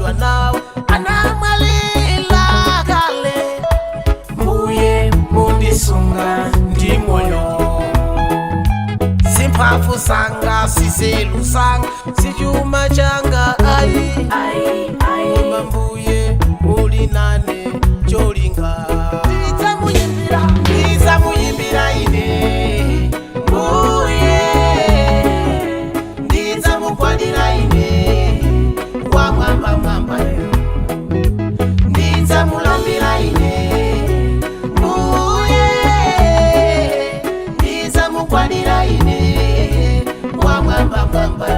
Tinabadwa nawo anamwalira kale. Mbuye mundisunga ndi moyo. Simphamvu zanga, si nzeru zanga, sichuma changa ayi, koma Mbuye muli nane cholinga. Ndidzamuyimbira, ndidzamuyimbira ine Mbuye, ndidzamugwadira ine wamwamba mwamba, ndidzamulambira ine Mbuye, ndidzamugwadira ine wamwamba mwamba.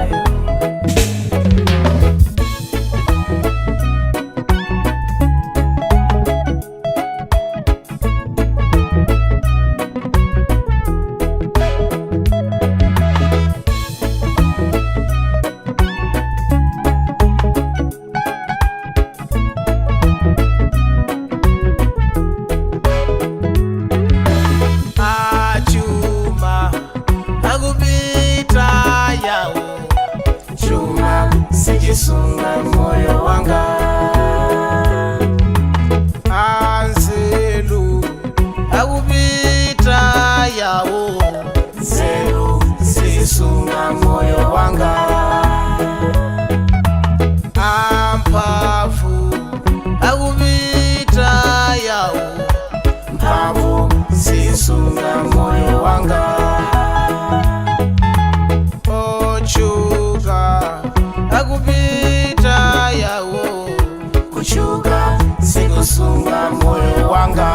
Achuma akupita yawo, Chuma sichisunga moyo wanga. Anzeru akupita yawo, Nzeru sizisunga moyo wanga. Amphamvu akupita yawo, Mphamvu sizisunga moyo wanga. Ochuka akupita yawo, Kuchuka sikusunga moyo wanga.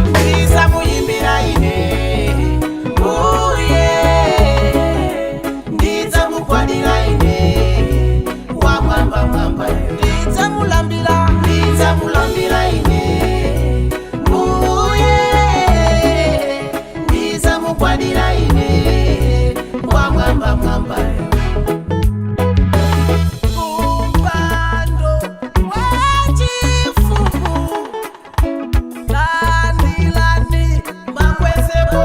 Ndidzamuyimbira ine Mbuye, ndidzamugwadira ine wamwamba mwamba, ndidzamulambira, ndidzamulambira ine Mbuye, ndidzamugwadira ine wamwamba mwamba. Kumpando wachifumu landilani makwezeko,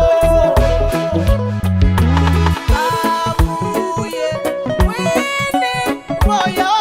Ambuye mwini moyo.